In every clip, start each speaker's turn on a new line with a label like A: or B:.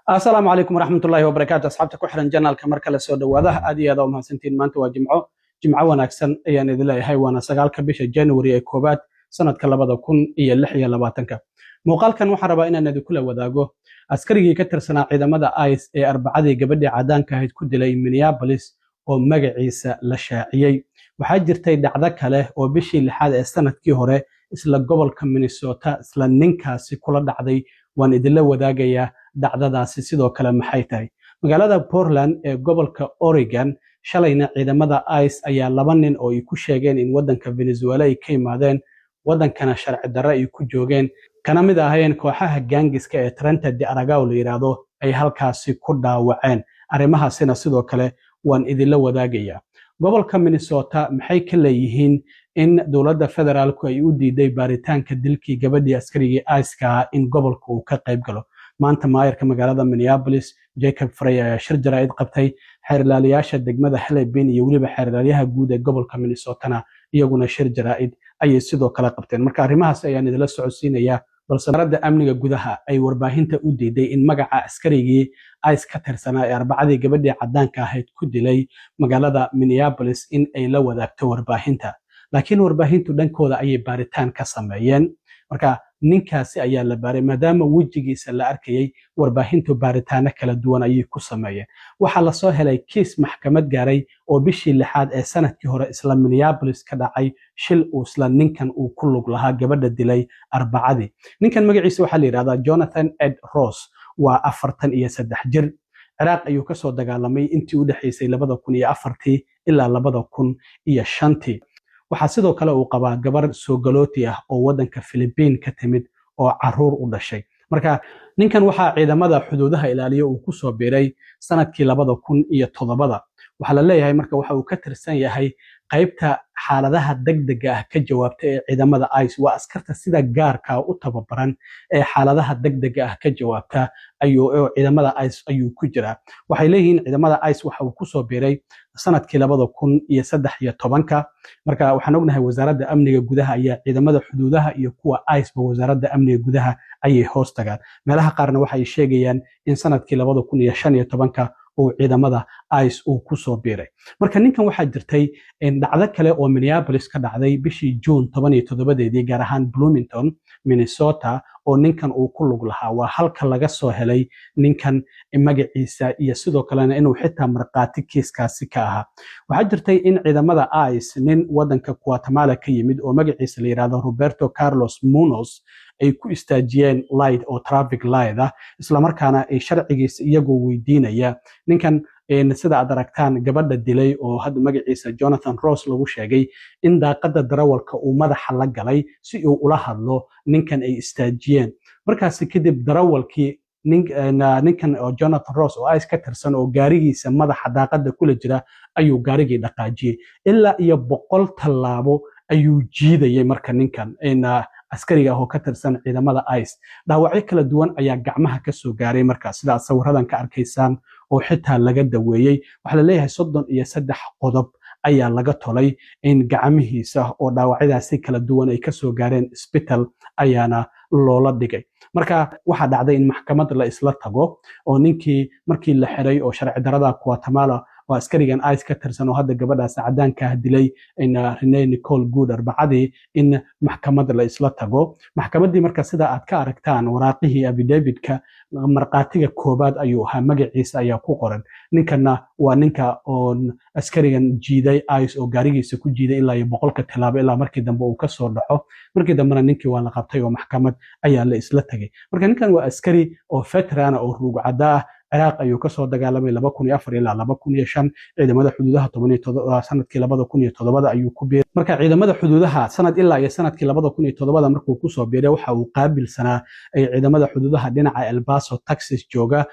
A: Asalaamu calaykum waraxmatullaahi wabarakaatu. Asxaabta ku xiran channelka, mar kale soo dhowaada. Aad iyo aad aa umahadsantihiin. Maanta waa Jimco, Jimco wanaagsan ayaan idin leeyahay. Waana 9-ka bisha January ee 1aad, sanadka 2026-ka. Muuqaalkan waxaan rabaa inaan idinkula wadaago askarigii ka tirsanaa ciidamada ICE ee Arbacadii gabadhii caddaanka ahayd ku dilay Minneapolis oo magaciisa la shaaciyey. Waxaa jirtay dhacdo kale oo bishii 6aad ee sanadkii hore isla gobolka Minnesota isla ninkaasi kula dhacday. Waan idinla wadaagayaa dhacdadaasi sidoo kale maxay tahay. Magaalada Portland ee gobolka Oregon shalayna ciidamada ICE ayaa laba nin oo ay ku sheegeen in waddanka Venezuela ay ka yimaadeen, waddankana sharci darro ay ku joogeen, kana mid ahayeen kooxaha gangiska ee Tren de Aragua la yidhaahdo, ay halkaasi ku dhaawaceen. Arrimahaasina sidoo kale waan idinla wadaagayaa. Gobolka Minnesota maxay ka leeyihiin in dowladda federaalku ay u diiday baaritaanka dilkii gabadhii askarigii ICE-ka ah in gobolka uu ka qayb galo? Maanta maayarka magaalada Minneapolis, Jacob Frey, ayaa shir jaraa'id qabtay. Xeerlaaliyaasha degmada Hennepin iyo weliba xeerlaalyaha guud ee gobolka Minnesotana iyaguna shir jaraa'id ayay sidoo kale qabteen. Marka arrimahaas ayaan idinla socodsiinayaa. Balse wasaaradda amniga gudaha ay warbaahinta u diiday in magaca askarigii ICE ka tirsanaa ee Arbacadii gabadhii caddaanka ahayd ku dilay magaalada Minneapolis in ay la wadaagto warbaahinta, laakiin warbaahintu dhankooda ayay baaritaan ka sameeyeen. Marka ninkaasi ayaa la baaray maadaama wejigiisa la arkayay. Warbaahintu baaritaano kala duwan ayay ku sameeyeen. Waxaa lasoo helay kiis maxkamad gaaray oo bishii 6aad ee sanadkii hore isla Minneapolis ka dhacay, shil uu isla ninkan uu ku lug lahaa gabadha dilay Arbacadii. Ninkan magaciisa waxaa la yidhahdaa Jonathan Ed Ross, waa 43 jir. Ciraaq ayuu kasoo dagaalamay intii u dhexaysay 2004-tii ilaa 2005-tii. Waxaa sidoo kale uu qabaa gabar soogalooti ah oo waddanka Philibiin ka timid oo caruur u dhashay. Marka ninkan waxaa ciidamada xuduudaha ilaaliya uu kusoo biiray sanadkii 2007-da. Waxaa la leeyahay marka waxa uu ka tirsan yahay qaybta xaaladaha degdega ah ka jawaabta ee ciidamada ICE. Waa askarta sida gaarka u tababaran ee xaaladaha degdega ah ka jawaabta ayuu oo ciidamada ICE ayuu ku jiraa. Waxay leeyihiin ciidamada ICE waxa uu kusoo biiray sanadkii 2013-ka. Marka waxaan ognahay Wasaaradda Amniga Gudaha ayaa ciidamada xuduudaha iyo kuwa ICE ba Wasaaradda Amniga Gudaha ayay hoos tagaan. Meelaha qaarna waxay sheegayaan in sanadkii 2015-ka uu ciidamada ICE uu kusoo biiray. Marka ninkan waxaa jirtay dhacdo kale oo Minneapolis ka dhacday bishii Juun 17-deedii, gaar ahaan Bloomington, Minnesota, oo ninkan uu ku lug lahaa. Waa halka laga soo helay ninkan magaciisa iyo sidoo kalena inuu xitaa markhaati kiiskaasi ka ahaa. Waxaa jirtay in ciidamada ICE nin wadanka Guatemala ka yimid oo magaciisa la yidhahdo Roberto Carlos Munoz ay ku istaajiyeen light oo traffic light ah, islamarkaana ay sharcigiisa iyagoo weydiinaya ninkan, sida aad aragtaan, gabadha dilay oo hadda magaciisa Jonathan Ross lagu sheegay, in daaqada darawalka uu madaxa la galay si uu ula hadlo ninkan ay istaajiyeen. Markaasi kadib darawalkii ninkan oo Jonathan Ross oo ICE ka tirsan oo gaarigiisa madaxa daaqada kula jira ayuu gaarigii dhaqaajiyey. Ilaa iyo 100 tallaabo ayuu jiidayay. Marka ninkan askariga ah oo ka tirsan ciidamada ICE dhaawacyo kala duwan ayaa gacmaha ka soo gaaray. Markaas sida aad sawiradan ka arkaysaan oo xitaa laga daweeyey, waxaa la leeyahay 33 qodob ayaa laga tolay in gacmihiisa oo dhaawacyadaasi kala duwan ay kasoo gaareen, isbital ayaana loola dhigay. Marka waxaa dhacday in maxkamad la isla tago oo ninkii markii la xiray oo sharci darada Guatemala oo askarigan ICE ka tirsan oo hadda gabadhaas cadaanka ah dilay, Renee Nicole Good, Arbacadii in maxkamad la isla tago. Maxkamaddii marka, sida aad ka aragtaan waraaqihii affidavit-ka, markhaatiga koobaad ayuu ahaa, magaciisa ayaa ku qoran. Ninkanna waa ninka oo askarigan jiiday ICE oo gaarigiisa ku jiiday ilaa iyo 100-ka tilaabo, ilaa markii dambe uu kasoo dhaco. Markii dambena ninkii waa la qabtay oo maxkamad ayaa la isla tagay. Marka ninkan waa askari oo veteran oo ruugcada ah. Ciraaq ayuu kasoo dagaalamay 2004 ilaa 2005. Ciidamada xuduudaha sanadkii 2007-da ayuu ku biiray. Marka ciidamada xuduudaha sanad ilaa iyo sanadkii 2007-da markuu kusoo biiray, waxa uu qaabilsanaa ciidamada xuduudaha dhinaca El Paso, Texas jooga.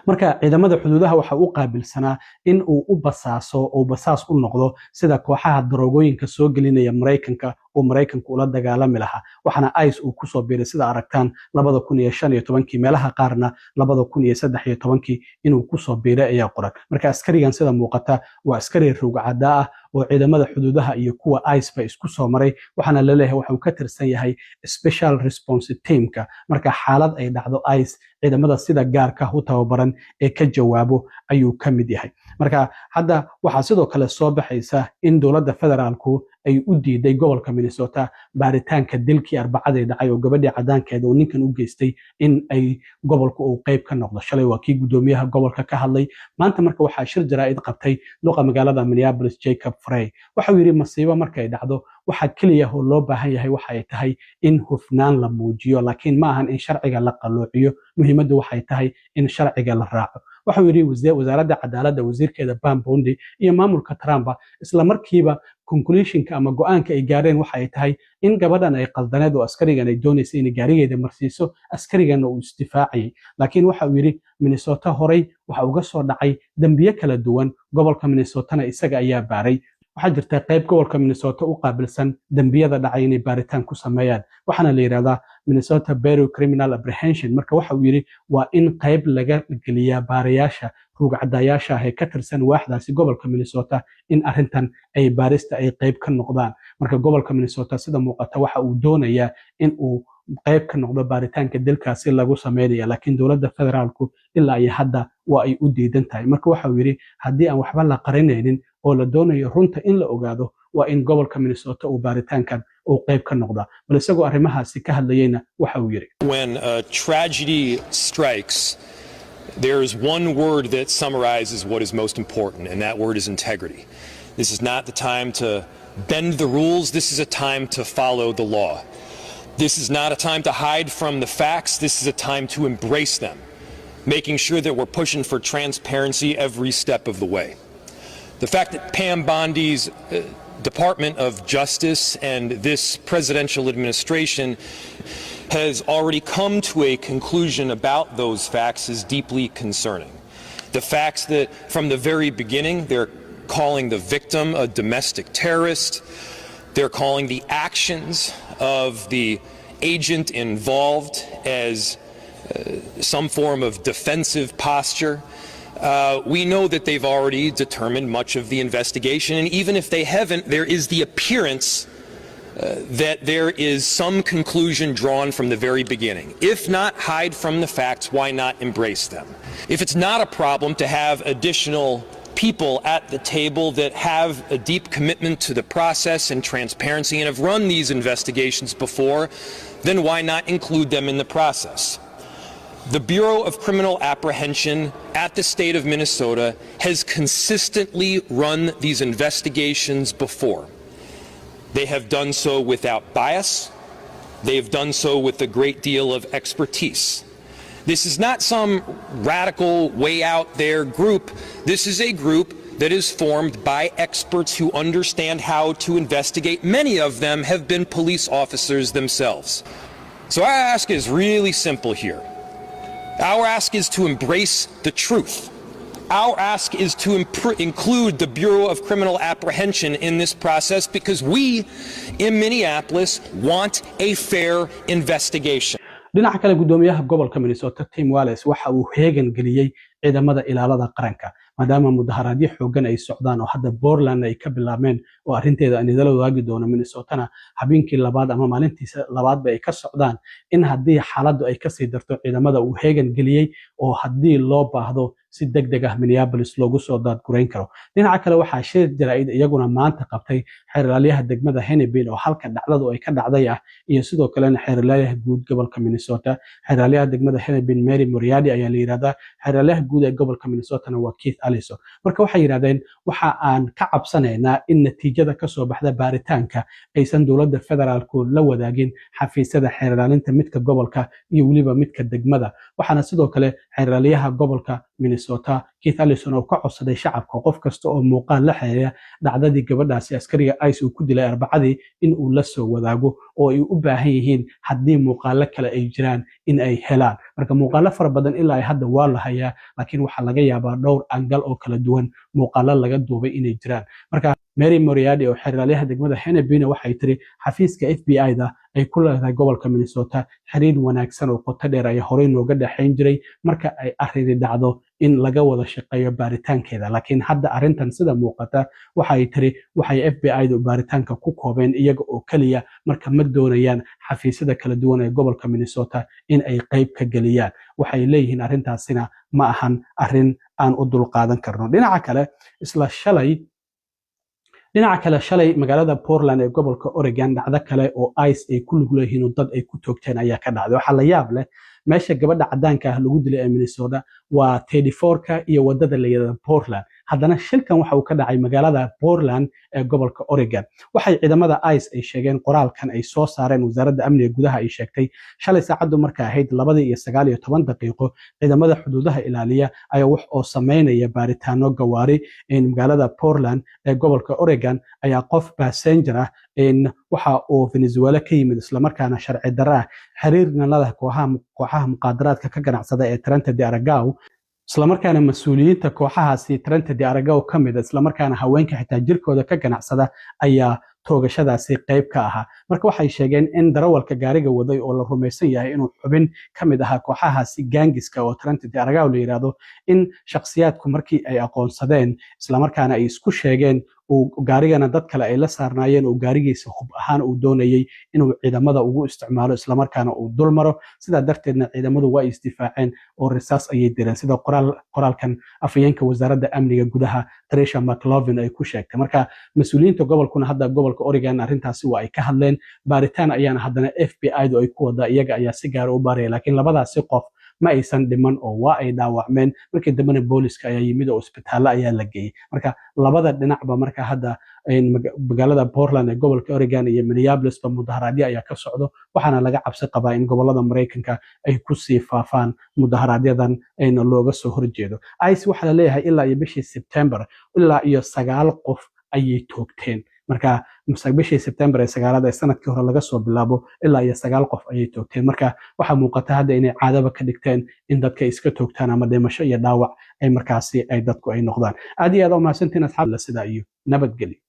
A: Marka ciidamada xuduudaha waxa uu qaabilsanaa in uu u basaaso oo basaas u noqdo sida kooxaha daroogooyinka soo gelinaya Maraykanka uu Maraykanku ula dagaalami lahaa. Waxaana ICE uu kusoo biiray, sida aragtaan, 2015-kii. Meelaha qaarna 2013-kii inuu kusoo biiray ayaa qoran. Marka askarigan, sida muuqata, waa askari ruugcada ah. oo ciidamada xuduudaha iyo kuwa ICE ba isku soo maray. Waxaana laleeyahay waxa uu ka tirsan yahay special response teamka. Marka xaalad ay dhacdo, ICE ciidamada sida gaarka u tababaran ee ka jawaabo ayuu ka mid yahay. Marka hadda waxaa sidoo kale soo baxaysa in dowladda federaalku ay u diiday gobolka Minnesota baaritaanka dilkii Arbacadii dhacay oo gabadhii cadaankeeda uu ninkan u geystay, in ay gobolku uu qayb ka noqdo. Shalay waa kii guddoomiyaha gobolka ka hadlay. Maanta marka waxaa shir jaraa'id qabtay duqa magaalada Minneapolis, Jacob Frey. Waxa uu yidhi, masiibo markay dhacdo, waxa keliya oo loo baahan yahay waxa ay tahay in hufnaan la muujiyo, laakiin ma ahan in sharciga la qalloociyo. Muhiimaddu waxay tahay in sharciga la raaco. Waxa uu yidhi, wasaaradda cadaaladda, wasiirkeeda Pam Bondi iyo maamulka Trumpa isla markiiba conclusionka ama go'aanka ay gaareen waxa ay tahay in gabadhan ay qaldaneed oo askarigan ay doonaysay inay gaarigeeda marsiiso, askarigana uu isdifaacayay. Laakiin waxa uu yidhi, Minnesota horey waxa uga soo dhacay dembiye kala duwan, gobolka Minnesotana isaga ayaa baaray. Waxaa jirta qayb gobolka Minnesota u qaabilsan dembiyada dhacay inay baaritaan ku sameeyaan, waxaana la yidhahdaa Minnesota Bureau Criminal Apprehension. Marka waxa uu yidhi, waa in qayb laga geliyaa baarayaasha ruugcadayaasha ah ee ka tirsan waaxdaasi gobolka Minnesota in arrintan ay baarista ay qayb ka noqdaan. Marka gobolka Minnesota sida muuqata waxa uu doonayaa in uu qayb ka noqdo baaritaanka dilkaasi lagu sameynaya, laakiin dowladda federaalku ilaa iyo hadda waa ay u diidan tahay. Marka waxa uu yidhi, haddii aan waxba la qarinaynin oo la doonayo runta in la ogaado, waa in gobolka Minnesota uu baaritaankan uu qayb ka noqdaa. Bal isagoo arrimahaasi ka hadlayeyna waxa uu yidhi:
B: When a tragedy strikes, there's one word that summarizes what is most important, and that word is integrity. This is not the time to bend the rules. This is a time to follow the law. This is not a time to hide from the facts. This is a time to embrace them, making sure that we're pushing for transparency every step of the way. The fact that Pam Bondi's Department of Justice and this presidential administration has already come to a conclusion about those facts is deeply concerning. The facts that from the very beginning they're calling the victim a domestic terrorist, they're calling the actions of the agent involved as some form of defensive posture. We know that they've already determined much of the investigation, and even if they haven't, there is the appearance that there is some conclusion drawn from the very beginning. If not hide from the facts, why not embrace them? If it's not a problem to have additional people at the table that have a deep commitment to the process and transparency and have run these investigations before, then why not include them in the process? The Bureau of Criminal Apprehension at the state of Minnesota has consistently run these investigations before. They have done so without bias. They have done so with a great deal of expertise. This is not some radical, way out there group. This is a group that is formed by experts who understand how to investigate. Many of them have been police officers themselves. So our ask is really simple here. Our ask is to embrace the truth. Our ask is to include the Bureau of Criminal Apprehension in this process because we in Minneapolis want a fair investigation.
A: Dhinaca kale, guddoomiyaha gobolka Minnesota, Tim Walz, waxa uu heegan geliyey ciidamada ilaalada qaranka, maadaama mudaharaadyo xoogan ay socdaan oo hadda Portland ay ka bilaabmeen, oo arrinteeda aan idala wadaagi doono, Minnesotana habeenkii labaad ama maalintiisa labaadba ay ka socdaan, in haddii xaaladdu ay kasii darto ciidamada uu heegan geliyey oo haddii loo baahdo si deg deg ah Minneapolis loogu soo daadgurayn karo. Dhinaca kale, waxaa shir jaraa'id iyaguna maanta qabtay xeer ilaaliyaha degmada Hennepin, oo halka dhacdadu ay ka dhacday ah, iyo sidoo kalena xeer ilaaliyaha guud gobolka Minnesota. Xeer ilaaliyaha degmada Hennepin Mary Moriarty ayaa la yidhahdaa, xeer ilaaliyaha guud ee gobolka Minnesotana waa Keith Ellison. Marka waxay yidhahdeen, waxa aan ka cabsanaynaa in natiijada kasoo baxda baaritaanka aysan dowladda federaalku la wadaagin xafiisyada xeer ilaalinta, midka gobolka iyo weliba midka degmada. Waxaana sidoo kale xeer ilaaliyaha gobolka Minnesota Keith Ellison oo ka codsaday shacabka qof kasta oo muuqaal la xiriira dhacdadii gabadhaasi askariga ICE uu ku dilay Arbacadii in uu la soo wadaago, oo ay u baahan yihiin haddii muuqaalo kale ay jiraan in ay helaan. Marka muuqaalo fara badan ilaa ay hadda waa la hayaa, laakiin waxaa laga yaabaa dhowr angle oo kala duwan muuqaalo laga duubay inay jiraan. Marka Mary Moriarty oo xeer ilaaliyaha degmada Hennepin waxay tiri, xafiiska FBI-da ay ku leedahay gobolka Minnesota xiriir wanaagsan oo qoto dheer ayaa horey nooga dhexayn jiray marka ay arrini dhacdo. In laga wada shaqeeyo baaritaankeeda. Laakiin hadda arrintan sida muuqata, waxay tiri, waxay FBI du baaritaanka ku koobeen iyaga oo keliya. Marka ma doonayaan xafiisyada kala duwan ee gobolka Minnesota in ay qayb ka geliyaan. Waxay leeyihiin arrintaasina ma ahan arrin aan u dulqaadan karno. Dhinaca kale, isla shalay, dhinaca kale, shalay magaalada Portland ee gobolka Oregon dhacdo kale oo ICE ay ku lug leeyihiin oo dad ay ku toogteen ayaa ka dhacday. Waxaa la yaab leh, meesha gabadha caddaanka ah lagu dilay ee Minnesota waa 34-ka iyo wadada la yidhahdo Portland. Haddana shilkan waxa uu ka dhacay magaalada Portland ee gobolka Oregon. Waxay ciidamada ICE ay sheegeen qoraalkan ay soo saareen, wasaaradda amniga gudaha ay sheegtay, shalay saacaddu marka ahayd 2:19, ciidamada xuduudaha ilaaliya ayaa wax oo sameynaya baaritaano gawaari magaalada Portland ee gobolka Oregon ayaa qof passenger ah, waxa uu Venezuela ka yimid, islamarkaana sharci darro ah, xiriirna la leh kooxaha muqaadaraadka ka ganacsada ee Tren de Aragua, islamarkaana mas-uuliyiinta kooxahaasi Tren de Aragua ka mid a, islamarkaana haweenka xitaa jirkooda ka ganacsada, ayaa toogashadaasi qayb ka ahaa. Marka waxay sheegeen in darawalka gaariga waday, oo la rumaysan yahay inuu xubin ka mid ahaa kooxahaasi gangs-ka oo Tren de Aragua la yidhaahdo, in shakhsiyaadku markii ay aqoonsadeen, islamarkaana ay isku sheegeen, uu gaarigana dad kale ay la saarnaayeen, uu gaarigiisa hub ahaan uu doonayey inuu ciidamada ugu isticmaalo, islamarkaana uu dul maro. Sidaa darteedna ciidamadu waa isdifaaceen oo risaas ayay direen, sida qoraalkan afhayeenka wasaaradda amniga gudaha Tresha McLaughlin ay ku sheegtay. Marka mas-uuliyiinta gobolkuna hadda gobolka Oregon arrintaasi waa ay ka hadleen. Baaritaan ayaana haddana FBI du ay ku wadaa, iyaga ayaa si gaara u baaraya. Laakiin labadaasi qof ma aysan dhiman oo waa ay dhaawacmeen. Markii dambena booliska ayaa yimid oo isbitaallo ayaa la geeyey. Marka labada dhinacba marka hadda magaalada Portland ee gobolka Oregon iyo Minneapolisba mudaharaadyo ayaa ka socdo, waxaana laga cabsi qabaa in gobolada Maraykanka ay kusii faafaan mudaharaadyaddan ayna looga soo horjeedo ICE. Waxaa la leeyahay ilaa iyo bishii Sebtembar ilaa iyo sagaal qof ayay toogteen. Marka bishii Sebtembar ee 9aad ee sanadkii hore laga soo bilaabo ilaa iyo sagaal qof ayay toogteen. Marka waxaa muuqata hadda inay caadaba ka dhigteen in dadka iska toogtaan ama dhimasho iyo dhaawac ay markaasi ay dadku ay noqdaan. Aad iyo aad u mahadsantiin asxaab, sidaa iyo nabadgelyo.